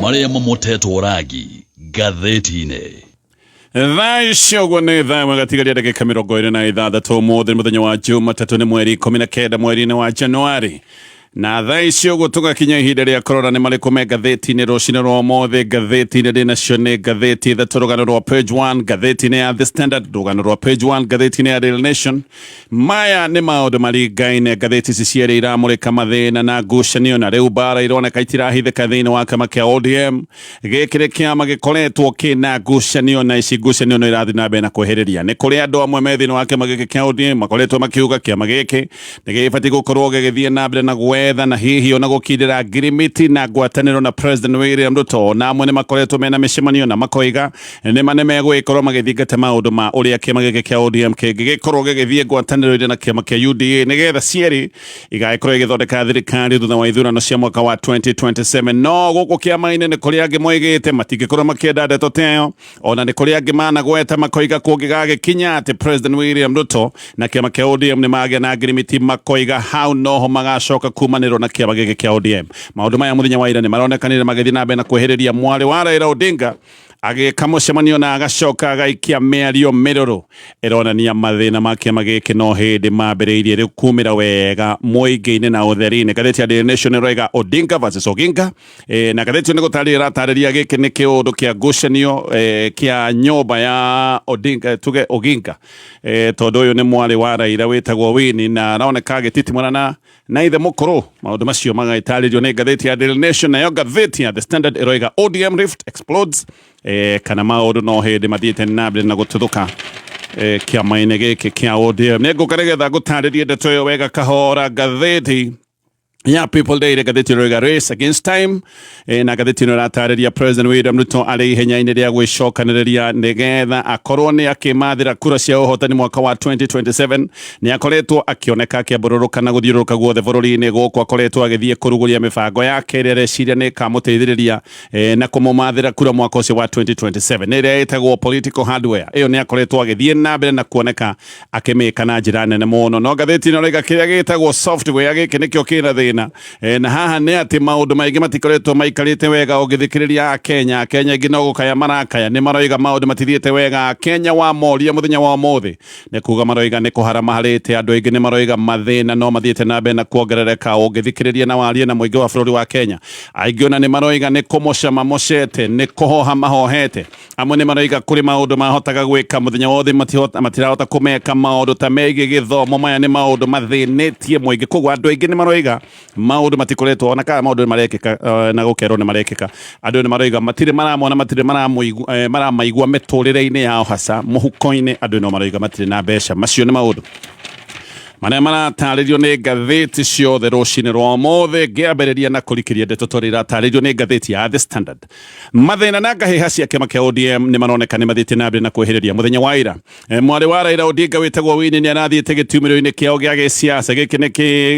Marĩa mamotetwo rangi ngathĩti-inĩ. Thaa ici ũguo nĩ thaa ĩmwe gatigaria ndagĩka 26. Ũmũthĩ nĩ mũthenya wa Jumatatũ, nĩ mweri 19 mweri-inĩ wa Januari, na thaa ici ũguo tũgakinya ihinda rĩa kũrora nĩ marĩkũ me ngathĩti-inĩ rũcinĩ rwa ũmũthĩ. Ngathĩti-inĩ ndĩ nacio nĩ ngathĩti ithatũ: rũgano rwa page 1 ngathĩti-inĩ ya The Standard, rũgano rwa page 1 ngathĩti-inĩ ya Daily Nation. Maya nĩ maũndũ maringaine. Ngathĩti ici cierĩ iramũrĩka mathĩna na ngucanio, na rĩu mbara ironeka itirahithĩka thĩinĩ wa kĩama kĩa ODM. Gĩkĩ nĩ kĩama gĩkoretwo kĩna ngucanio, na ici ngucanio no irathiĩ na mbere na kwĩhĩrĩria. Nĩ kũrĩ andũ amwe me thĩinĩ wa kĩama gĩkĩ kĩa ODM makoretwo makiuga kĩama gĩkĩ nĩ gĩbatiĩ gũkorwo gĩgĩthiĩ na mbere na gwetha na hihi ona gũkindĩra ngirimiti na ngwatanĩro na President William Ruto. Na amwe nĩ makoretwo mena mĩcemanio na makoiga nĩ ma nĩ megũgĩkorwo magĩthingata maũndũ ma ũrĩa kĩama gĩkĩ kĩa ODM kĩngĩgĩkorwo gĩgĩthiĩ ngwatanĩro-inĩ na kĩama kĩa UDA, nĩgetha cierĩ igagĩkorwo igĩthondeka thirikari thutha wa ithurano cia mwaka wa 2027. No gũkũ kĩama-inĩ nĩ kũrĩ angĩ moigĩte matingĩkorwo makĩenda ndeto ta ĩyo. Ona nĩ kũrĩ angĩ managweta makoiga kũngĩgagĩkinya atĩ President William Ruto na kĩama kĩa ODM nĩ magĩa na ngirimiti, makoiga hau noho magacoka kumanĩrwo na kĩama gĩkĩ kĩa ODM. Maũndũ maya mũthenya wa ira nĩ maronekanire magĩthiĩ na mbere na kwĩhĩrĩria, mwarĩ wa Raila Odinga agĩka mũcemanio na agacoka agaikia mĩario mĩrũrũ ĩronania mathĩna ma kĩama gĩkĩ no hĩndĩ mambĩrĩirie rĩu kumĩra wega mũingĩ-inĩ na ũtheri-inĩ. Ngathĩti ya Daily Nation ĩroiga Odinga versus Oginga, na ngathĩti ĩyo nĩ gũtarĩria ĩratarĩria gĩkĩ nĩ kĩũndũ kĩa ngucanio kĩa nyũmba ya Odinga, tuge Oginga, tondũ ũyũ nĩ mwarĩ wa Raila wĩtagwo Winnie, na aroneka agĩtitimũrana na ithe mũkũrũ. Maũndũ macio magagĩtarĩrio nĩ ngathĩti ya Daily Nation. Nayo ngathĩti ya The Standard ĩroiga ODM rift explodes, kana maũndũ no hĩndĩ mathiĩte na mbere na gũtuthũka kĩama-inĩ gĩkĩ kĩa ODM. Nĩ ngũka nĩgetha ngũtarĩrie ndeto ĩyo wega kahora. Ngathĩti ya People Daily, ngathĩti ĩroiga race against time, na ngathĩti ĩno ĩratarĩria President William Ruto arĩ ihenya-inĩ rĩa gwĩcokanĩrĩria nĩgetha akorwo nĩ akĩmathĩra kura cia ũhotani mwaka wa 2027. Nĩ akoretwo akĩoneka akĩambũrũrũka na gũthiũrũrũka guothe bũrũri-inĩ. Gũkũ akoretwo agĩthiĩ kũrugũria mĩbango yake ĩrĩa areciria nĩ ĩkamũteithĩrĩria na kũmũmathĩra kura mwaka ũcio wa 2027, nĩ ĩrĩa ĩtagwo political hardware. Ĩyo nĩ akoretwo agĩthiĩ na mbere na kuoneka akĩmĩka na njĩra nene mũno. No ngathĩti ĩno ĩroiga kĩrĩa gĩtagwo software gĩkĩ nĩkĩo kĩna thĩna, na haha nĩ atĩ maũndũ maingĩ matikoretwo maikarĩte wega. Ũngĩthikĩrĩria Akenya, Akenya aingĩ no gũkaya marakaya, nĩ maroiga maũndũ matithiĩte wega. Akenya wamoria mũthenya wa ũmũthĩ nĩ kuga maroiga nĩ kũhara maharĩte. Andũ aingĩ nĩ maroiga mathĩna no mathiĩte na mbere na kuongerereka. Ũngĩthikĩrĩria na warie na mũingĩ wa bũrũri wa Kenya, aingĩ ona nĩ maroiga nĩ kũmoca mamocete, nĩ kũhoha mahohete. Amwe nĩ maroiga kũrĩ maũndũ mahotaga gwĩka mũthenya wothe matirahota kũmeka, maũndũ ta megiĩ gĩthomo. Maya nĩ maũndũ mathĩnĩtie mũingĩ, koguo andũ aingĩ nĩ maroiga maũndũ matikoretwo, ona kana maũndũ nĩ marekĩka na gũkerwo nĩ marekĩka, andũ nĩ maroiga matirĩ maramona, matirĩ maramaigua mĩtũrĩre-inĩ yao, hasa mũhuko-inĩ. Andũ no maroiga matirĩ na mbeca. Macio nĩ maũndũ marĩa maratarĩrio nĩ ngathĩti ciothe rũcinĩ rwa ũmũthĩ. Ngĩambĩrĩria na kũrikĩria ndeto tũrĩa iratarĩrio nĩ ngathĩti ya The Standard, mathĩna na ngahĩha cia kĩama kĩa ODM nĩ maroneka nĩ mathiĩte na mbere na kwĩhĩrĩria. Mũthenya wa ira, mwarĩ wa Raila Odinga wĩtagwo Winnie nĩ arathiĩte gĩtumĩro-inĩ kĩao gĩa gĩsiasa. Gĩkĩ nĩ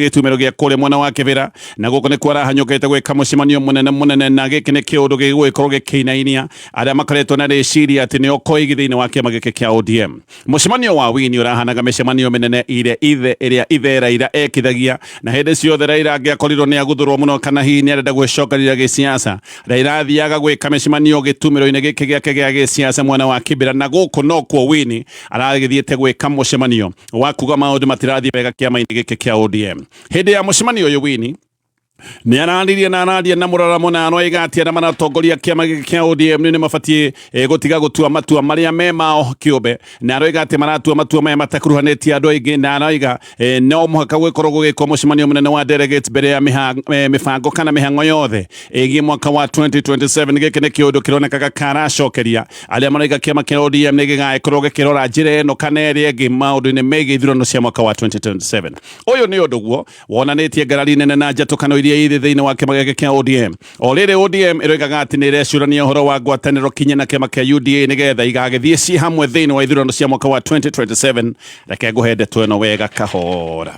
gĩtumĩro gĩa kũrĩa mwena wa Kĩbĩra, na gũkũ nĩkuo arahanyũkĩte gwĩka mũcemanio mũnene mũnene, na gĩkĩ nĩ kĩũndũ gĩgũgĩkorwo gĩkĩinainia arĩa makoretwo na rĩciria atĩ nĩo koigi thĩinĩ wa kĩama gĩkĩ kĩa ODM. Mũcemanio wa Winnie ũrahanaga mĩcemanio mĩnene ĩrĩa ithe ĩrĩa ithe Raila ekithagia, na hĩndĩ ciothe Raila angĩakorirwo nĩ aguthũrwo mũno kana hihi nĩ arenda gwĩcokanĩrĩria gĩsiasa, Raila athiaga gwĩka mĩcemanio gĩtumĩro-inĩ gĩkĩ gĩake gĩa gĩsiasa mwena wa Kibera, na gũkũ nokuo Winnie aragĩthiĩte gwĩka mũcemanio wa kuga maũndũ matirathiĩ wega kĩama-inĩ gĩkĩ kĩa ODM. Hĩndĩ ya mũcemanio ũyũ, Winnie nĩ araririe na araria na mũraramo, na aroiga atĩ arĩa maratongoria kĩama gĩkĩ kĩa ODM nĩ mabatiĩ gũtiga gũtua matua marĩa me mao kĩũmbe, na aroiga atĩ maratua matua maya matakuruhanĩtie andũ aingĩ, na aroiga no mũhaka gwĩkorwo gũgĩkwo mũcemanio mũnene wa delegates mbere ya mĩbango kana mĩhang'o yothe ĩgiĩ mwaka wa 2027. Gĩkĩ nĩ kĩũndũ kĩronekaga karacokeria arĩa maroiga kĩama kĩa ODM nĩ gĩgagĩkorwo gĩkĩrora njĩra ĩno kana ĩrĩa ĩngĩ maũndũ-inĩ megiĩ ithurano cia mwaka wa 2027. Ũyũ nĩ ũndũ guo wonanĩtie ngarari nene na njatũkano iria irĩ thĩinĩ wa kĩama gĩkĩ kĩa ODM. O rĩrĩ ODM ĩroigaga atĩ nĩ ĩrecũrania ũhoro wa ngwatanĩro kinya na kĩama kĩa UDA nĩgetha igagĩthiĩ ciĩ hamwe thĩinĩ wa ithurano cia mwaka wa 2027. Reke ngũhe ndeto ĩno wega kahora.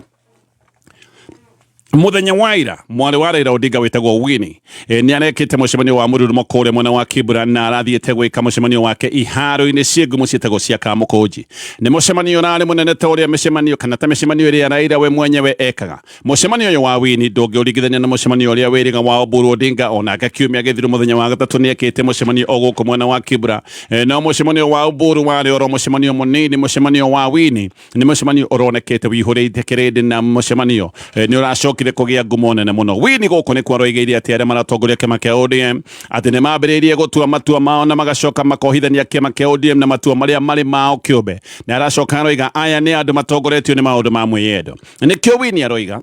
Muthenya wa ira mwarĩ wa Raila Odinga wĩtagwo Winnie nĩ arekĩte mũcemanio wa mũrurumo kũrĩa mwena wa Kibra na arathiĩte gwĩka mũcemanio wake iharo-inĩ ciĩ ngumo ciĩtagwo cia Kamũkũnji. Nĩ mũcemanio ũrarĩ mũnene ta ũrĩa mĩcemanio kana ta mĩcemanio ĩrĩa Raila we mwenyewe ekaga. Mũcemanio ũyũ wa Winnie ndũngĩũringithania na mũcemanio ũrĩa wĩrĩga wa Oburu Odinga, onake kiumia gĩthiru mũthenya wa gatatũ nĩ ekĩte mũcemanio o gũkũ mwena wa Kibra. No mũcemanio wa Oburu warĩ oro mũcemanio mũnini, mũcemanio wa Winnie nĩ mũcemanio ũronekete wihũrĩte kĩrĩndĩ na mũcemanio nĩ ũracokire kũgĩa ngumo nene mũno. Winnie gũkũ nĩkuo aroigĩire atĩ arĩa maratongoria kĩama kĩa ODM atĩ nĩ mambĩrĩirie gũtua matua mao na magacoka makohithania kĩama kĩa ODM na matua marĩa marĩ mao kĩũmbe, na aracoka aroiga aya nĩ andũ matongoretio nĩ maũndũ ma mwĩyendo. Nĩkĩo Winnie aroiga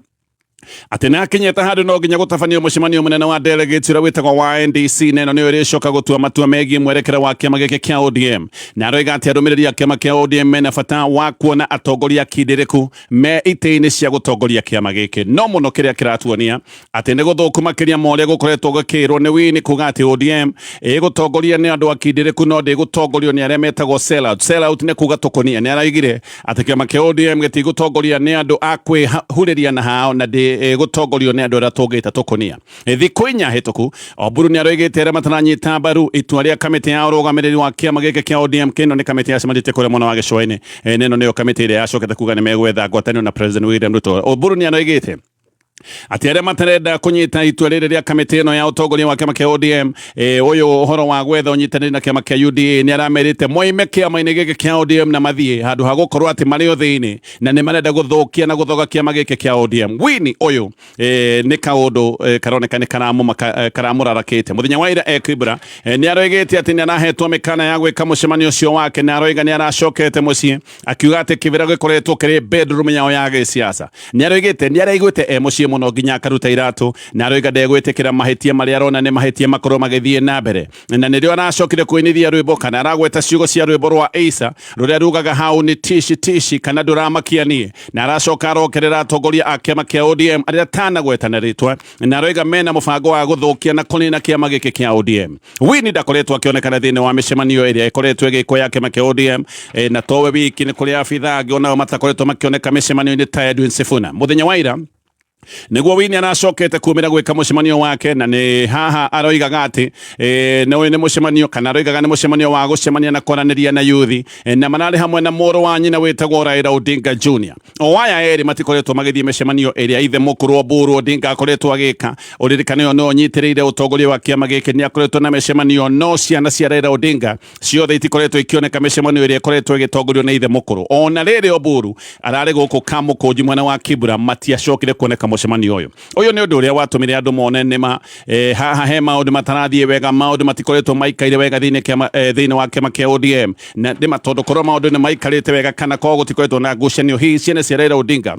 atĩ nĩ akinyĩte handũ no nginya gũtabanio mũcemanio mũnene wa delegates ũrĩa wĩtagwo wa NDC, na ĩno nĩyo ĩrĩcoka gũtua matua megiĩ mwerekera wa kĩama gĩkĩ kĩa ODM. Na aroiga atĩ arũmĩrĩri a kĩama kĩa ODM mena bata wa kuona atongoria akindĩrĩku me itĩ-inĩ cia gũtongoria kĩama gĩkĩ. No mũno kĩrĩa kĩratuonia atĩ nĩ gũthũku makĩria ma ũrĩa gũkoretwo gũkĩrwo nĩ Winnie kuga atĩ ODM ĩgũtongoria nĩ andũ akindĩrĩku no ndĩgũtongorio nĩ arĩa metagwo sellout. Sellout nĩ kuga tũkũnia. Nĩ araigire atĩ kĩama kĩa ODM gĩtigũtongoria nĩ andũ a kwĩhurĩria na hao na ndĩgũtongorio nĩ andũ arĩa tũngĩta tũkũnia. Thikũ 4 hĩtũku Oburu nĩ aroigĩte arĩa mataranyita mbaru itua rĩa kamĩtĩ ya ũrũgamĩrĩri wa kĩama gĩkĩ kĩa ODM kĩno nĩ kamĩtĩ yacemanĩtie kũrĩa mwena wa gĩcũa-inĩ, na ĩno nĩyo kamĩtĩ ĩrĩa yacokete kuga nĩ megwetha ngwatanĩro na President William Ruto. Oburu nĩ aroigĩte atĩ arĩa matarenda kũnyita itua rĩrĩ rĩa kamĩtĩ ĩno ya ũtongoria wa kĩama kĩa ODM, ũyũ ũhoro wa gwetha ũnyitanĩri na kĩama kĩa UDA, nĩ aramerĩte moime kĩama-inĩ gĩkĩ kĩa ODM na mathiĩ handũ ha gũkorwo atĩ marĩ o thĩinĩ na nĩ marenda gũthũkia na gũthoga kĩama gĩkĩ kĩa ODM. Winnie ũyũ nĩ kaũndũ karoneka nĩ karamũrarakĩte. Mũthenya wa ira e Kibra nĩ aroigĩte atĩ nĩ arahetwo mĩkana ya gwĩka mũcemanio ũcio wake, na aroiga nĩ aracokete mũciĩ akiuga atĩ Kibra gĩkoretwo kĩrĩ bedroom yao ya gĩsiasa. Nĩ aroigĩte nĩ araiguĩte e mũciĩ mũno nginya akaruta iratũ, na aroiga ndegwĩtĩkĩra mahĩtia marĩa arona nĩ mahĩtia makorwo magĩthiĩ na mbere, na nĩrĩo aracokire kũinithia rwĩmbo kana aragweta ciugo cia rwĩmbo rwa Asa rũrĩa rugaga hau nĩ tishi tishi kana ndũramakia niĩ, na aracoka arokerera atongoria a kĩama kĩa ODM arĩa atanagweta na rĩtwa, na aroiga mena mũbango wa gũthũkia na kũnina kĩama gĩkĩ kĩa ODM. Winnie ndakoretwo akĩonekana thĩinĩ wa mĩcemanio ĩrĩa ĩkoretwo ĩgĩkwo ya kĩama kĩa ODM, na towe wiki nĩ kũrĩ abithaa angĩ onao matakoretwo makĩoneka mĩcemanio-inĩ ta Edwin Sifuna. Mũthenya wa ira nĩguo Winnie aracokete kumĩra gwĩka mũcemanio wake, na nĩ haha aroigaga atĩ nĩ ũyũ nĩ mũcemanio kana aroigaga nĩ mũcemanio wa gũcemania na kwaranĩria na yuthi, na mararĩ hamwe na mũrũ wa nyina wĩtagwo Raila Odinga Junior. O aya erĩ matikoretwo magĩthiĩ mĩcemanio ĩrĩa ithe mũkũrũ Oburu Odinga akoretwo agĩka. Ũririkane ũyũ nĩwe ũnyitĩrĩire ũtongoria wa kĩama gĩkĩ, nĩ akoretwo na mĩcemanio, no ciana cia Raila Odinga ciothe itikoretwo ikĩoneka mĩcemanio ĩrĩa ĩkoretwo ĩgĩtongorio nĩ ithe mũkũrũ. Ona rĩrĩ Oburu ararĩ gũkũ Kamũkũnji mwena wa Kibra, matiacokire kuoneka mũcemanio ũyũ. Ũyũ nĩ ũndũ ũrĩa watũmire andũ mone nĩma haha he maũndũ matarathiĩ wega, maũndũ matikoretwo maikaire wega thĩinĩ wa kĩama kĩa ODM, na nĩma tondũ korwo maũndũ nĩ maikarĩte wega kana korwo gũtikoretwo na ngucanio, hihi ciana cia Raila Odinga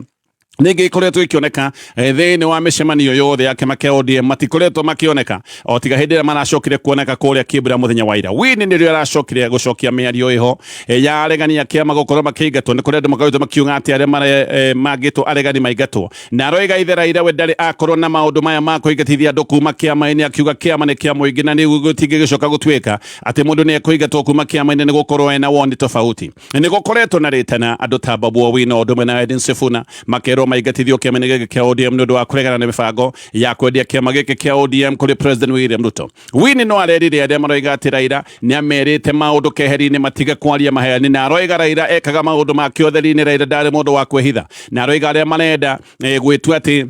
ningĩ ikoretwo ikĩoneka thĩinĩ wa mĩcemanio yothe ya kĩama kĩa ODM, matikoretwo makĩoneka o tiga hĩndĩ ĩrĩa maracokire kuoneka kũrĩa Kibra mũthenya wa ira. Winnie nĩrĩo aracokire gũcokia mĩario ĩho ya aregani a kĩama gũkorwo makĩingatwo. Nĩ kũrĩ andũ makoretwo makiuga atĩ arĩa mangĩtwo aregani maingatwo, na aroiga ithe Raila we ndarĩ akorwo na maũndũ maya ma kũingatithia andũ kuma kĩama-inĩ, akiuga kĩama nĩ kĩa mũingĩ na nĩ gũtingĩgĩcoka gũtuĩka atĩ mũndũ nĩ ekũingatwo kuma kĩama-inĩ nĩ gũkorwo ena woni tofauti. Nĩ gũkoretwo na rĩtana andũ ta Babu Owino ũndũ ũmwe na Edwin Sifuna makerwo maingatithio kĩama-inĩ gĩkĩ kĩa ODM nĩ ũndũ wa kũregana na mĩbango ya kwendia kĩama gĩkĩ kĩa ODM kũrĩ President William Ruto. Winnie no arerire arĩa maroiga atĩ Raila nĩ amerite maũndũ keheri-inĩ matige kwaria maheni, na aroiga Raila ekaga maũndũ make ũtheri-inĩ, Raila ndarĩ mũndũ wa kwĩhitha, na aroiga arĩa marenda gwĩtua atĩ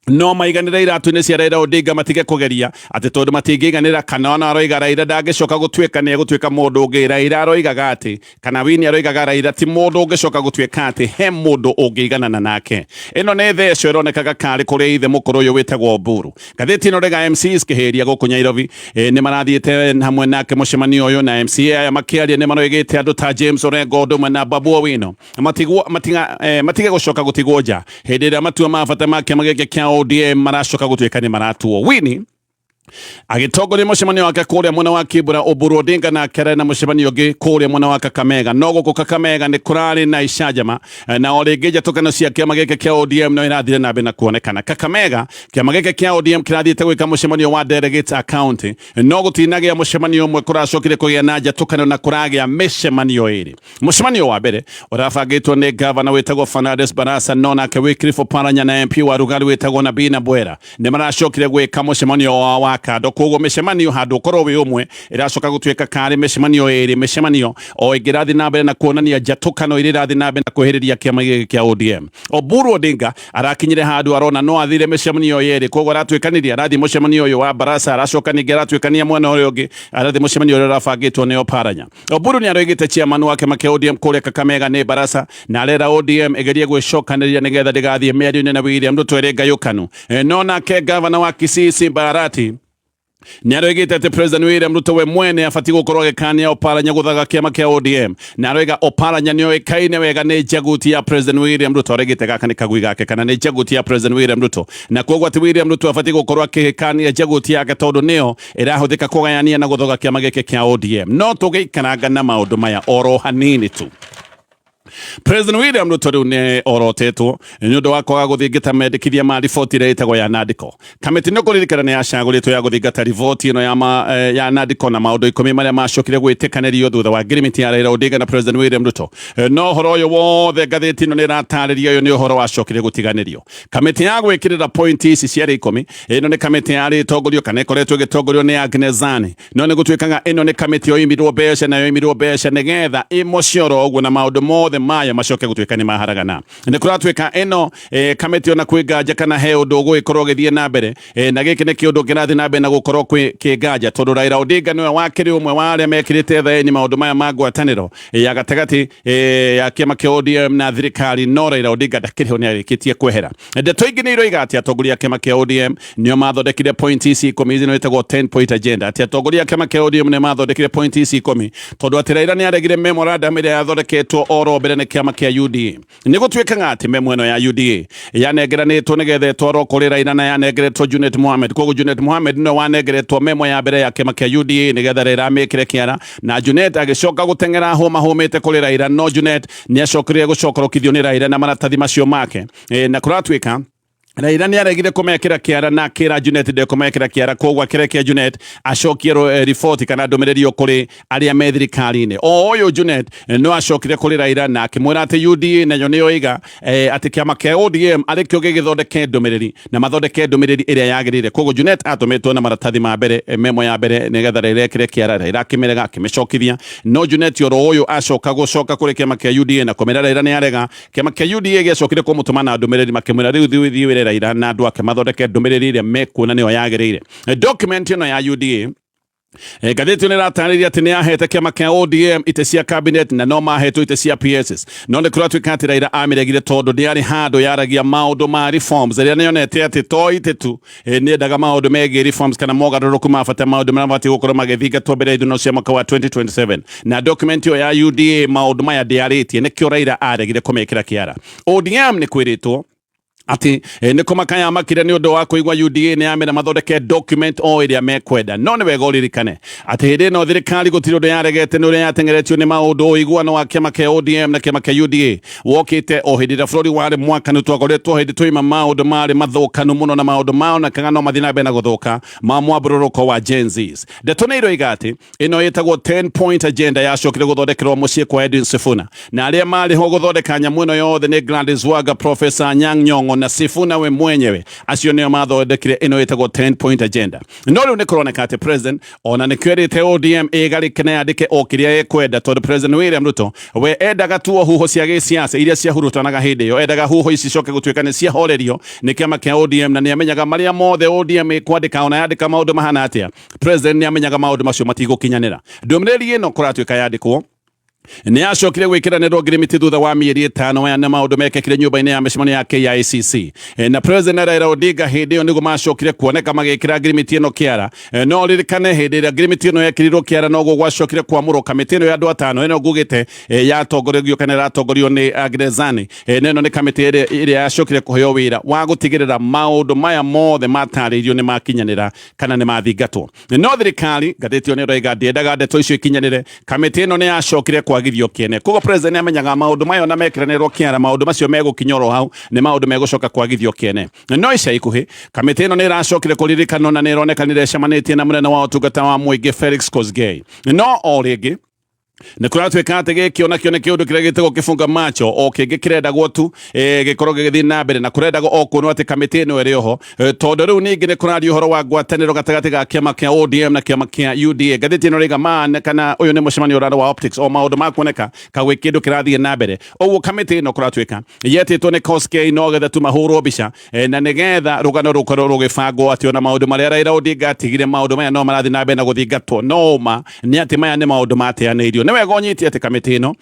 no maiganĩre iratũ-inĩ cia Raila Odinga matige kũgeria atĩ tondũ matingĩiganĩra, kana ona aroiga Raila ndangĩcoka gũtuĩka nĩ egũtuĩka mũndũ ũngĩ. Raila aroigaga atĩ, kana Winnie aroigaga Raila ti mũndũ ũngĩcoka gũtuĩka atĩ he mũndũ ũngĩiganana nake. Ĩno nĩ theco ĩronekaga karĩ kũrĩ ithe mũkũrũ ũyũ wĩtagwo Oburu. Ngathĩti ĩno rega MCs kĩhĩria gũkũ Nairobi nĩ marathiĩte hamwe nake mũcemanio ũyũ, na MCA aya makĩaria nĩ maroigĩte andũ ta James Orengo ũndũ ũmwe na Babu Owino matige gũcoka gũtigwo nja hĩndĩ ĩrĩa matua ma bata ma kĩama gĩkĩ kĩa ODM maracoka gũtuĩka nĩ maratuo. Winnie Agĩtongoria mũcemanio wake kũrĩa mwena wa Kibra, Oburu Odinga nake arĩ na mũcemanio ũngĩ kũrĩa mwena wa Kakamega. No gũkũ Kakamega nĩ kũrarĩ na icanjama, na o rĩngĩ njatũkano cia kĩama gĩkĩ kĩa ODM no irathire na mbere na kuonekana. Kakamega, kĩama gĩkĩ kĩa ODM kĩrathiĩte gwĩka mũcemanio wa delegates a county, no gũtinagĩa mũcemanio ũmwe, kũracokire kũgĩa na njatũkano na kũragĩa mĩcemanio ĩrĩ. Mũcemanio wa mbere ũrabangĩtwo nĩ gavana wĩtagwo Fernandes Barasa, no nake Wycliffe Oparanya na MP wa Rugali wĩtagwo Nabina Bwera nĩ maracokire gwĩka mũcemanio wao wa kando. Koguo mĩcemanio handũ ũkorwo wĩ ũmwe ĩracoka gũtuĩka karĩ mĩcemanio ĩrĩ, mĩcemanio o ĩngĩ ĩrathiĩ na mbere na kuonania njatũkano iria irathiĩ na mbere na kwĩhĩrĩria kĩama gĩkĩ kĩa ODM. Oburu Odinga arakinyire handũ arona no athire mĩcemanio yerĩ, koguo aratuĩkanĩria, arathiĩ mũcemanio ũyũ wa Barasa, aracoka ningĩ aratuĩkania mwena ũrĩa ũngĩ, arathiĩ mũcemanio ũrĩa ũrabangĩtwo nĩ Oparanya. Oburu nĩ aroigĩte chairman wa kĩama kĩa ODM kũrĩa Kakamega nĩ Barasa, na arera ODM ĩgerie gwĩcokanĩrĩria nĩgetha ndĩgathiĩ mĩario-inĩ na William Ruto ĩrĩ ngayũkanu. No nake gavana wa Kisii Simba Arati nĩ aroigĩte atĩ President William Ruto we mwene abatiĩ gũkorwo agĩkania Oparanya gũthaga kĩama kĩa ODM, na aroiga Oparanya nĩ oĩkaine wega nĩ njaguti ya President William Ruto. Aroigĩte gaka nĩ kagui gake kana nĩ njaguti ya President William Ruto, na koguo atĩ William Ruto abatiĩ gũkorwo akĩkania njaguti yake tondũ nĩyo ĩrahũthĩka kũgayania na gũthoga kĩama gĩkĩ kĩa ODM. No tũgĩikaranga na maũndũ maya oro hanini tu. President William Ruto rĩu nĩ orotetwo nĩ ũndũ wa kwaga gũthingata mendekithia ma riboti ĩrĩa ĩtagwo ya Nandiko. Kamĩtĩ nĩ kũririkana nĩ yacagũrĩtwo ya gũthingata riboti ĩno ya Nandiko na maũndũ 10 marĩa macokire gwĩtĩkanĩrio thutha wa ngirimiti ya Raila Odinga na President William Ruto. No ũhoro ũyũ wothe ngathĩti ĩno nĩ ĩratarĩria, ũyũ nĩ ũhoro wacokire gũtiganĩrio. Kamĩtĩ ya gwĩkĩrĩra pointi ici ciarĩ 10, ĩno nĩ kamĩtĩ yarĩ ĩtongorio kana ĩkoretwo ĩgĩtongorio nĩ Agnes Zani, no nĩ gũtuĩkaga ĩno nĩ kamĩtĩ yoimirwo mbeca na yoimirwo mbeca nĩgetha ĩmũcioro ũguo na maũndũ mothe mayo macoke gũtuĩka nĩ maharagana. Nĩ kũratuĩka ĩno kamĩtĩ ona kwĩ nganja kana he ũndũ ũgũgĩkorwo ũgĩthiĩ na mbere, na gĩkĩ nĩ kĩũndũ kĩrathiĩ na mbere na gũkorwo kwĩ kĩnganja tondũ Raila Odinga nĩwe wakĩrĩ ũmwe wa arĩa mekĩrĩte thaĩni maũndũ maya ma ngwatanĩro ya gatagatĩ ya kĩama kĩa ODM na thirikari, no Raila Odinga ndakĩrĩ ho, nĩ arĩkĩtie kwehera. Ndeto ingĩ nĩ iroiga atĩ atongoria a kĩama kĩa ODM nĩo mathondekire point ici 10, ici ĩtagwo 10 point agenda, atĩ atongoria a kĩama kĩa ODM nĩ mathondekire point ici 10 tondũ atĩ Raila nĩ aregire memorandum ĩrĩa yathondeketwo oro mbere nĩ kĩama kĩa UDA. Nĩ gũtuĩkaga atĩ memo ĩno ya UDA yanengeranĩtwo nĩgetha ĩtwarwo kũrĩ Raila na yanengeretwo Junet Mohamed. Koguo Junet Mohamed nĩwe wanengeretwo memo ya mbere ya kĩama kĩa UDA nĩgetha Raila amĩkĩre kĩara, na Junet agĩcoka gũteng'era hũma hũmĩte kũrĩ Raila, no Junet nĩ acokire gũcokorokithio nĩ Raila na maratathi macio make. Na kũratuĩka Raila nĩ aregire kũmekĩra kĩara na akĩra Junet ndekũmekĩra kĩara, koguo akĩrekia Junet acokie riboti kana ndũmĩrĩri kũrĩ arĩa me thirikari-inĩ. O ũyũ Junet no acokire kũrĩ Raila na akĩmwĩra atĩ UDA nayo nĩyo ĩiga atĩ kĩama kĩa ODM arĩ kĩo gĩgĩthondeke ndũmĩrĩri na mathondeke ndũmĩrĩri ĩrĩa yagĩrĩire. Koguo Junet atũmĩtwo na maratathi ma mbere, memo ya mbere nĩgetha Raila ekĩre kĩara, Raila akĩmĩrega akĩmĩcokithia, no Junet oro ũyũ acoka gũcoka kũrĩ kĩama kĩa UDA na kũmĩra Raila nĩ arega. Kĩama kĩa UDA gĩacokire kũmũtũma na ndũmĩrĩri makĩmwĩra rĩu thiĩ thiĩ wĩre Raila na andũ ake mathondeke ndũmĩrĩri ĩrĩa mekuona nĩyo yagĩrĩire. Document ĩno ya UDA, ngathĩti ĩno ĩratarĩria atĩ nĩ yahete kĩama kĩa ODM itĩ cia cabinet na no mahetwo itĩ cia PSs, no nĩ kũratuĩka atĩ Raila amĩregire tondũ ndĩarĩ handũ yaragia maũndũ ma reforms ĩrĩa nĩyonete atĩ to itĩ tu, nĩendaga maũndũ megiĩ reforms kana mogarũrũku ma bata, maũndũ marĩa mabatiĩ gũkorwo magĩthingatwo mbere ya ithurano cia mwaka wa 2027, na document ĩyo ya UDA maũndũ maya ndĩarĩtie, nĩkĩo Raila aregire kũmĩkĩra kĩara. ODM nĩ kwĩrĩtwo atĩ nĩ kũmaka yamakire nĩ ũndũ wa kũigua UDA nĩ yamĩra mathondeke document o ĩrĩa mekwenda. No nĩ wega ũririkane atĩ hĩndĩ ĩno thirikari gũtirĩ ũndũ yaregete, nĩ ũrĩa yateng'eretio nĩ maũndũ. Ũiguano wa kĩama kĩa ODM na kĩama kĩa UDA wokĩte o hĩndĩ ĩrĩa bũrũri warĩ mwakanu, twakoretwo hĩndĩ twaima maũndũ marĩ mathũkanu mũno na maũndũ maonekaga no mathiĩ na mbere na gũthũka ma mwambũrũrũko wa Gen Zs. Ndeto nĩ iroiga atĩ ĩno ĩtagwo 10 point agenda yacokire gũthondekerwo mũciĩ kwa Edwin Sifuna, na arĩa marĩ ho gũthondeka nyamũ ĩno yothe nĩ Gladys Wanga, Professor Anyang' Nyong'o na Sifuna we mwenyewe. Acio nĩo mathondekire ĩno ĩtagwo 10 point agenda. No rĩu nĩ kũroneka atĩ president ona nĩkĩo erĩte ODM ĩgarĩke na yandĩke o kĩrĩa ĩkwenda, tondũ President William Ruto we endaga tu o huho cia gĩsiasa iria ciahurutanaga hĩndĩ ĩyo, endaga huho ici coke gũtuĩka nĩ ciahorerio nĩ kĩama kĩa ODM, na nĩ amenyaga marĩa mothe ODM ĩkwandĩka, ona yandĩka maũndũ mahana atĩa, president nĩ amenyaga maũndũ macio matigũkinyanĩra. Ndũmĩrĩri ĩno kũratuĩka yandĩkwo Nĩ acokire gwĩkĩranĩrwo ngirimiti thutha wa mĩeri 5. Aya nĩ maũndũ mekĩkire nyũmba-inĩ ya mĩcemanio ya KICC na President Raila Odinga. Hĩndĩ ĩyo nĩguo macokire kuoneka magĩkĩra ngirimiti ĩno kĩara. No ririkane hĩndĩ ĩrĩa ngirimiti ĩno yekĩrirwo kĩara, noguo gwacokire kwamũrwo kamĩtĩ ĩno ya andũ 5 ĩno ngugĩte yatongoregio kana ĩratongorio nĩ Gerezani. Na ĩno nĩ kamĩtĩ ĩrĩa yacokire kũheo wĩra wa gũtigĩrĩra maũndũ maya mothe matarĩirio nĩ makinyanĩra kana nĩ mathingatwo. No thirikari, ngathĩti ĩyo nĩ ĩroiga, ndĩendaga ndeto icio ikinyanĩre. Kamĩtĩ ĩno nĩ yacokire kwagithio kĩene. Koguo president nĩ amenyaga maũndũ maya ona mekĩranĩrwo kĩara, maũndũ macio megũkinya oro hau, nĩ maũndũ megũcoka kwagithio kĩene. No ica ikuhĩ kamĩtĩ ĩno nĩ ĩracokire kũririkanwo na nĩ ĩronekanire ĩcemanĩtie na mũnene wa ũtungata wa mũingĩ Felix Kosgei. No o rĩngĩ nä kå ratuä ka atä gä kä onakio nä kä å ndå kä rä a gä tagwo kä bunga macho o kä ngä kä rendagwo tu gä korwo gä gä thiä na mbere na kå rendagwo o kuonwo atä kamä ä no ä rä oho, tondå rä u ningä nä kå rario å horo wa ngwatanä ro gatagatä ga kä ama kä a ODM na kä ama kä a UDA. Ngathĩti ĩno rĩga man kana ũyũ nĩ mũcemanio ũrarĩ wa optics, o maũndũ ma kuoneka kagwĩ kĩndũ kĩrathiĩ na mbere. Ũguo kamĩtĩ ĩno kũratuĩka yetĩtwo nĩ Koskei no getha tu mahũrwo mbica na nĩgetha rũgano rũkorwo rũgĩbangwo atĩ ona maũndũ marĩa Raila Odinga atigire, maũndũ maya no marathiĩ na mbere na gũthingatwo. No ma nĩ atĩ maya nĩ maũndũ mateanĩirio. Nĩ wega ũnyite atĩ kamĩtĩ ĩno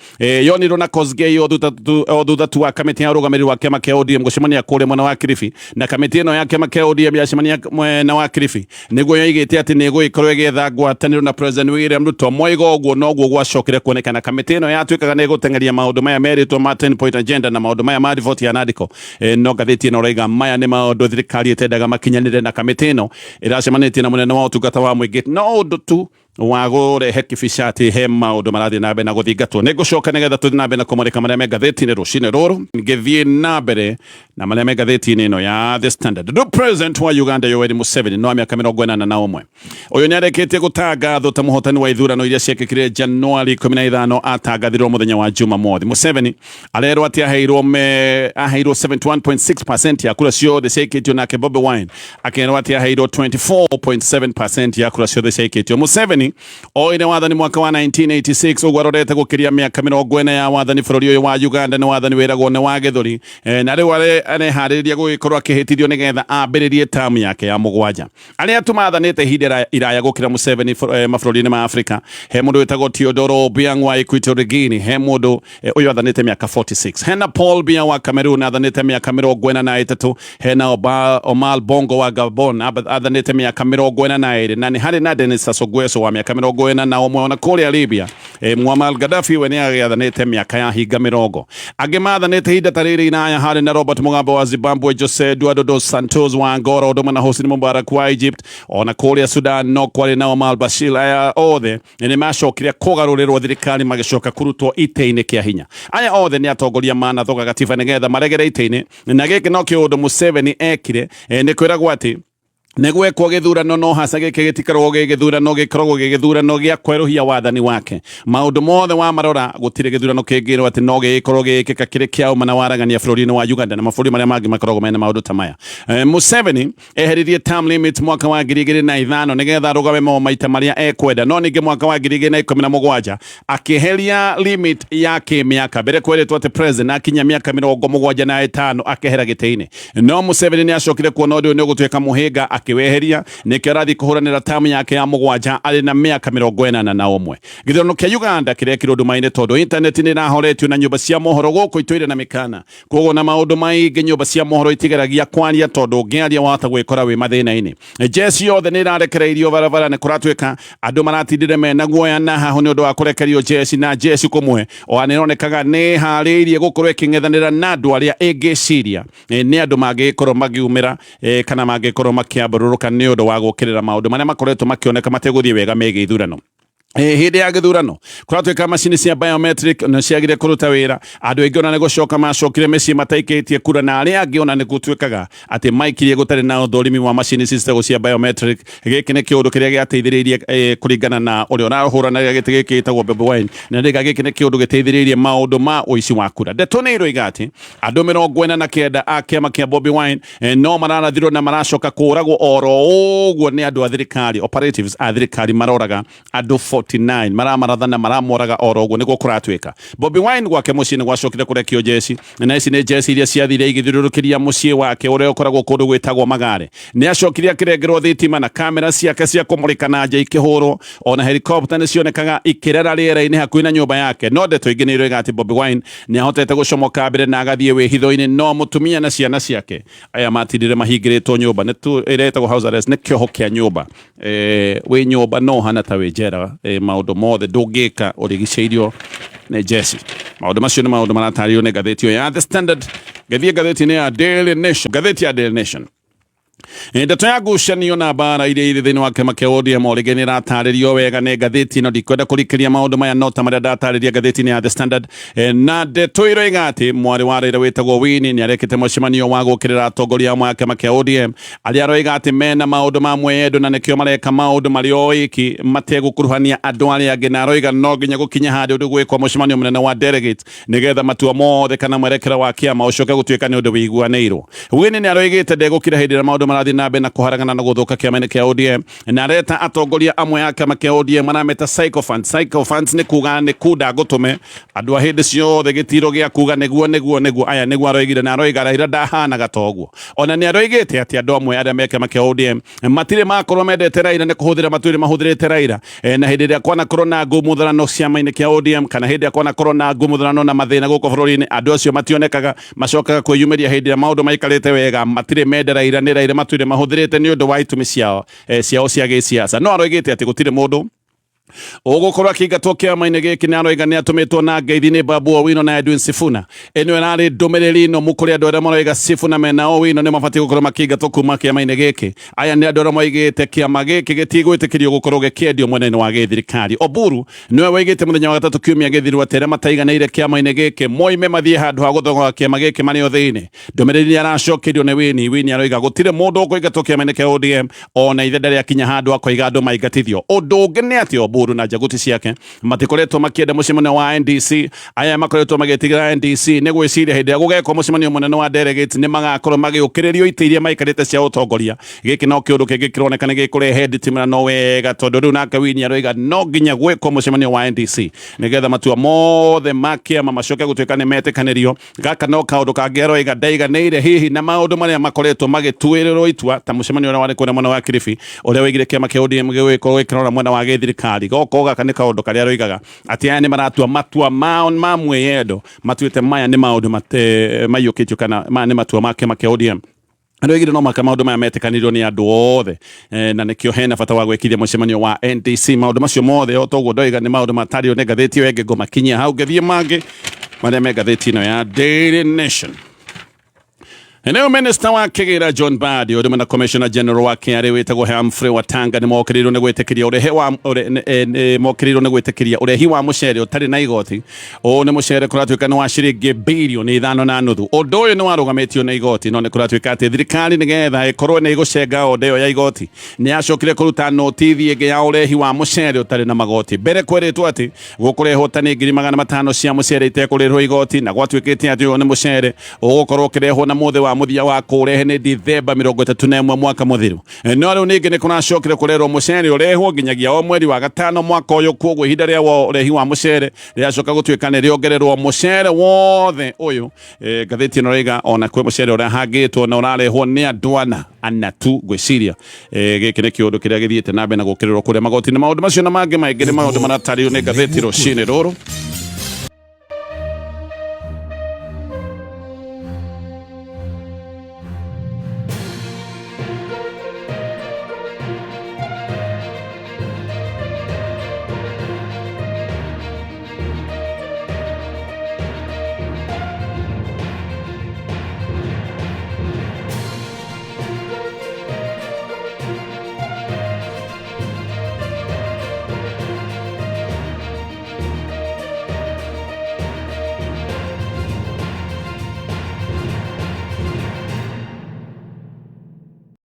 yonirwo na Kosgei o thutha tu wa kamĩtĩ ya ũrũgamĩrĩri wa kĩama kĩa ODM gũcemania kũrĩa mwena wa Kilifi. Na kamĩtĩ ĩno ya kĩama kĩa ODM yacemania mwena wa Kilifi nĩguo yoigĩte atĩ nĩ ĩgũgĩkorwo ĩgĩetha ngwatanĩro na President William Ruto. Moiga ũguo noguo gwacokire kuonekana kamĩtĩ ĩno yatuĩkaga nĩ ĩgũteng'eria maũndũ maya merĩtwo ma 10 point agenda na maũndũ maya ma riboti ya NADCO. No ngathĩti ĩno ũraiga maya nĩ maũndũ thirikari ĩtendaga makinyanĩre, na kamĩtĩ ĩno ĩracemanĩtie na mũnene wa ũtungata wa mũingĩ no ũndũ tu wa kũrehe kĩbica atĩ he maũndũ marathiĩ na mbere na gũthingatwo. Nĩ ngũcoka nĩgetha tũthiĩ na mbere na kũmũrĩka marĩa me ngathĩti-inĩ rũcinĩ rũrũ. Ngĩthiĩ na mbere na marĩa me ngathĩti-inĩ ĩno ya The Standard, rĩu President wa Uganda Yoweri Museveni no wa mĩaka 81 ũyũ nĩ arĩkĩtie gũtangathwo ta mũhotani wa ithurano iria ciekĩkire Januari 15. Atangathirwo mũthenya wa Jumamothi. Museveni arerwo atĩ aheirwo 71.6% ya kura ciothe ciaikĩtio, nake Bobi Wine akerwo atĩ aheirwo 24.7% ya kura ciothe ciaikĩtio. Museveni oire wathani mwaka wa 1986, ũguo arorete gũkĩria mĩaka 40 ya wathani bũrũri ũyũ wa Uganda. Nĩ wathani wĩragwo nĩ wa gĩthũri, na rĩu areharĩrĩria gũgĩkorwo akĩhĩtithio nĩgetha ambĩrĩrie tamu yake ya 7. Arĩa tu mathanĩte ihinda iraya gũkĩra Museveni mabũrũri-inĩ ma Afrika, he mũndũ wĩtagwo Teodoro Obiang wa Equatorial Guinea, he mũndũ ũyũ athanĩte mĩaka 46. Hena Paul Biya wa Cameroon, athanĩte mĩaka 43. Hena Omar Bongo wa Gabon, athanĩte mĩaka 42. Na nĩ harĩ na Denis Sassou Nguesso wa mĩaka 41. Ona kũrĩa Libya, Muammar Gaddafi we nĩ agĩathanĩte mĩaka ya hinga 20. Angĩ mathanĩte ihinda ta rĩrĩ iraya, harĩ na Robert Mugabe wa Zimbabwe, Jose Eduardo dos Santos wa Angola, ũndũ ũmwe na Hosni Mubarak wa Egypt. Ona kũrĩa Sudan no kwarĩ na Omar Bashir. Aya othe nĩ macokire kũgarũrĩrwo thirikari, magĩcoka kũrutwo itĩ-inĩ kĩa hinya. Aya othe nĩ atongoria manathoga gatiba nĩgetha maregere itĩ-inĩ, na gĩkĩ no kĩũndũ Museveni ekire. Nĩ kwĩragwo atĩ nĩ gwekwo gĩthurano, no haca gĩkĩ gĩtikoragwo gĩ gĩthurano, gĩkoragwo gĩ gĩthurano gĩa kwerũhia wathani wake. Maũndũ mothe wamarora, gũtirĩ gĩthurano kĩngĩrwo atĩ no gĩgĩkorwo gĩgĩkĩka kĩrĩ kĩa ũma na waragania bũrũri-inĩ wa Uganda na mabũrũri marĩa mangĩ makoragwo mena maũndũ ta maya. Museveni eheririe term limit mwaka wa 2005 nĩgetha arũgame mo maita marĩa ekwenda. No ningĩ mwaka wa 2017 akĩeheria limit ya kĩmĩaka. Mbere kwerĩtwo atĩ president akinya mĩaka 75 akehera gĩtĩ-inĩ, no Museveni nĩ acokire kuona ũndũ ũyũ nĩ ũgũtuĩka mũhĩnga, akĩweheria. Nĩkĩo arathiĩ kũhũranĩra tamu yake ya 7 arĩ na mĩaka 81. Gĩthurano kĩa Uganda kĩrekirwo nduma-inĩ tondũ intaneti nĩ ĩrahoretio na nyũmba cia mohoro gũkũ itũire na mĩkana. Koguo na maũndũ maingĩ nyũmba cia mohoro itigeragia kwaria, tondũ ũngĩaria wahota gwĩkora wĩ mathĩna-inĩ. Jeshi yothe nĩ ĩrarekereirio barabara. Nĩ kũratuĩka andũ maratindire mena guoya na haho nĩ ũndũ wa kũrekerio jeshi, na jeshi kũmwe ona nĩ ĩronekaga nĩ ĩharĩirie gũkorwo ĩkĩng'ethanĩra na andũ arĩa ĩngĩciria nĩ andũ mangĩgĩkorwo magiumĩra kana mangĩkorwo makĩambũrũrũka nĩ ũndũ wa gũkĩrĩra maũndũ marĩa makoretwo makĩoneka mategũthiĩ wega megiĩ ithurano. Hĩndĩ ya gĩthurano kũratuĩka macini cia biometric nĩ ciagire kũruta wĩra. Andũ aingĩ ona nĩ gũcoka macokire mĩciĩ mataikĩtie kura, na arĩa angĩ ona nĩ gũtuĩkaga atĩ maikirie gũtarĩ na ũthũrimi wa macini ici citagwo cia biometric. Gĩkĩ nĩ kĩũndũ kĩrĩa gĩateithĩrĩirie, kũringana na ũrĩa ũrahũranĩra gĩtĩ gĩkĩ gĩtagwo Bobi Wine, na rĩga gĩkĩ nĩ kĩũndũ gĩteithĩrĩirie maũndũ ma ũici wa kura. Ndeto nĩ iroiga atĩ andũ 49 a kĩama kĩa Bobi Wine no mararathirwo na maracoka kũragwo oro ũguo nĩ andũ a thirikari. Operatives a thirikari maroraga andũ AK49 maramarathana maramoraga oro ũguo nĩguo kũratuĩka. Bobi Wine gwake mũciĩ nĩ gwacokire kũrekio njeci, na ici nĩ njeci iria ciathire igĩthiũrũrũkĩria mũciĩ wake ũrĩa ũkoragwo kũndũ gwĩtagwo Magare. Nĩ acokire akĩrengerwo thitima na kamera ciake cia kũmũrĩka na nja ikĩhũrwo, ona helikopta nĩ cionekaga ikĩrera rĩera-inĩ hakuhĩ na nyũmba yake. No ndeto ingĩ nĩ iroiga atĩ Bobi Wine nĩ ahotete gũcomoka mbere na agathiĩ wĩhitho-inĩ, no mũtumia na ciana ciake aya matindire mahingĩrĩtwo nyũmba nĩ tu ĩrĩa ĩtagwo house arrest, nĩ kĩoho kĩa nyũmba. Wĩ nyũmba no ũhana ta wĩ njera, maũndũ mothe ndũngĩka ũrigicĩirio nĩ njeci. Maũndũ macio nĩ maũndũ maratarĩrio nĩ ngathĩti ĩyo ya The Standard. Ngĩthiĩ ngathĩti-inĩ ya Daily Nation, ngathĩti ya Daily Nation, Ndeto ya ngucanio na mbara iria irĩ thĩinĩ wa kĩama kĩa ODM o rĩngĩ nĩ ĩratarĩrio wega nĩ ngathĩti ĩno. Ndikwenda kũrikĩria maũndũ maya no ta marĩa ndatarĩria ngathĩti-inĩ ya The Standard. Na ndeto iroiga atĩ mwarĩ wa Raila wĩtagwo Winnie nĩ arekĩte mũcemanio wa gũkĩrĩra atongoria amwe a kĩama kĩa ODM arĩa aroiga atĩ mena maũndũ ma mwĩyendo na nĩkĩo mareka maũndũ marĩ o oiki mategũkuruhania andũ arĩa angĩ, na aroiga no nginya gũkinya handũ ũndũ gwĩkwo mũcemanio mũnene wa delegates nĩgetha matua mothe kana mwerekera wa kĩama ũcoke gũtuĩka nĩ ũndũ wĩiguanĩirwo. Winnie nĩ aroigĩte ndegũkira hĩndĩ ĩrĩa maũndũ marathiĩ na mbere na kũharagana na gũthũka kĩama-inĩ kĩa ODM, na areta atongoria amwe a kĩama kĩa ODM marameta sycophants. Sycophants nĩ kuga nĩ kunda ngũtũme andũ a hĩndĩ ciothe gĩtiro gĩa kuga nĩguo nĩguo nĩguo, aya nĩguo aroigire, na aroiga Raila ndahanaga ta ũguo. Ona nĩ aroigĩte atĩ andũ amwe arĩa me kĩama kĩa ODM matirĩ makorwo mendete Raila nĩ kũhũthĩra matwĩre mahũthĩrĩte Raila. Na hĩndĩ ĩrĩa kwanakorwo na ngũmũtharano ciama-inĩ kĩa ODM kana hĩndĩ ĩrĩa kwanakorwo na ngũmũtharano na mathĩna gũkũ bũrũri-inĩ, andũ acio mationekaga, macokaga kwĩyumĩria hĩndĩ ĩrĩa maũndũ maikarĩte wega. Matirĩ mende Raila, nĩ Raila matwĩre mahũthĩrĩte nĩ ũndũ wa itũmi ciao ciao cia gĩsiasa. No aroigĩte atĩ gũtirĩ mũndũ ũgũkorwo akĩingatwo kĩama-inĩ gĩkĩ, nĩ aroiga nĩ atũmĩtwo na ngeithi nĩ Babu Owino na Edwin Sifuna. Ĩno ĩrarĩ ndũmĩrĩri nũmu kũrĩ andũ arĩa maroiga Sifuna mena Owino nĩ mabatiĩ gũkorwo makĩingatwo kuma kĩama-inĩ gĩkĩ. Aya nĩ andũ arĩa moigĩte kĩama gĩkĩ gĩtigwĩtĩkĩrio gũkorwo gĩkĩendio mwena-inĩ wa gĩthirikari. Oburu nĩwe woigĩte mũthenya wa gatatũ kiumia gĩthiru atĩ arĩa mataiganĩire kĩama-inĩ gĩkĩ moime mathiĩ handũ ha gũthogoga kĩama gĩkĩ marĩ o thĩinĩ. Ndũmĩrĩri nĩ aracokeirio nĩ Winnie. Winnie aroiga gũtirĩ mũndũ ũkũingatwo kĩama-inĩ kĩa ODM, ona ithe ndarĩ akinya handũ akoiga andũ maingatithio. Ũndũ ũngĩ nĩ atĩ Oburu na njaguti ciake matikoretwo makĩenda mũcemanio wa NDC. Aya makoretwo magĩtigĩra NDC nĩ gwĩciria hĩndĩ ĩrĩa gũgekwo mũcemanio mũnene wa delegates nĩ magakorwo magĩũkĩrĩrio itĩ iria maikarĩte cia ũtongoria. Gĩkĩ no kĩũndũ kĩngĩ kĩroneka nĩ gĩkũrehe nditimũrano wega, tondũ rĩu nake Winnie aroiga no nginya gwĩkwo mũcemanio wa NDC nĩgetha matua mothe ma kĩama macoke gũtuĩka nĩ metĩkanĩrio. Gaka no kaũndũ kangĩ aroiga ndaiganĩire hihi na maũndũ marĩa makoretwo magĩtuĩrĩrwo itua ta mũcemanio ũrĩa warĩ kũrĩa mwena wa Kilifi ũrĩa wĩgire kĩama kĩa ODM gĩgũgĩkorwo gĩkĩrora mwena wa gĩthirikari. Goko gaka nĩ kaũndũ karĩa aroigaga atĩ aya nĩ maratua matua mao ma mwĩyendo, matuĩte maya nĩ maũndũ maiyũkĩtio kana maya nĩ matua ma kĩama kĩa ODM. Aroigire no maka maũndũ maya metĩkanĩirio nĩ andũ othe, na nĩkĩo hena bata wa gwĩkithia mũcemanio wa NDC. Maũndũ macio mothe o toguo ndoiga nĩ maũndũ matarĩrio nĩ ngathĩti ĩyo ĩngĩ, ngũmakinyia hau ngĩthiĩ mangĩ marĩa me ngathĩti ĩno ya Daily Nation. Eneo minista wa kĩgĩra John Mbadi ũrĩ na Commissioner General wa KRA wĩtagwo Humphrey Watanga nĩ mokĩrĩirwo nĩ gwĩtĩkĩria ũrehe wa mokĩrĩirwo nĩ gwĩtĩkĩria ũrehi wa mũcere ũtarĩ na igoti. Ũũ nĩ mũcere kũratuĩka nĩ wa ciringi birioni 5.5. Ũndũ ũyũ nĩ warũgamĩtio nĩ igoti, no nĩ kũratuĩka atĩ thirikari nĩgetha ĩkorwo nĩ ĩgũcenga onda ĩyo ya igoti nĩ yacokire kũruta notithi ĩngĩ ya ũrehi wa mũcere ũtarĩ na magoti. Mbere kwerĩtwo atĩ gũkũrehwo tani 500,000 cia mũcere itekũrĩhwo igoti, na gwatuĩkĩte atĩ ũyũ nĩ mũcere ũgũkorwo ũkĩrehwo na mũthĩ wa mũthia wa kũũrehe nĩ Dithemba 31 mwaka mũthiru. No rĩu ningĩ nĩ kũracokire kũrerwo mũcere ũrehwo nginyagia o mweri wa gatano mwaka ũyũ, kwoguo ihinda rĩa ũrehi wa mũcere rĩracoka gũtuĩka nĩ rĩongererwo mũcere wothe ũyũ. Ngathĩti ĩno ĩraiga ona kwĩ mũcere ũrahangĩtwo na ũrarehwo nĩ andũ ana ana tu ngwĩciria. Gĩkĩ nĩ kĩũndũ kĩrĩa gĩthiĩte na mbere na gũkĩrĩrwo kũrĩa magoti-inĩ. Maũndũ macio na mangĩ maingĩ nĩ maũndũ maratarĩrio nĩ ngathĩti rũcinĩ rũrũ.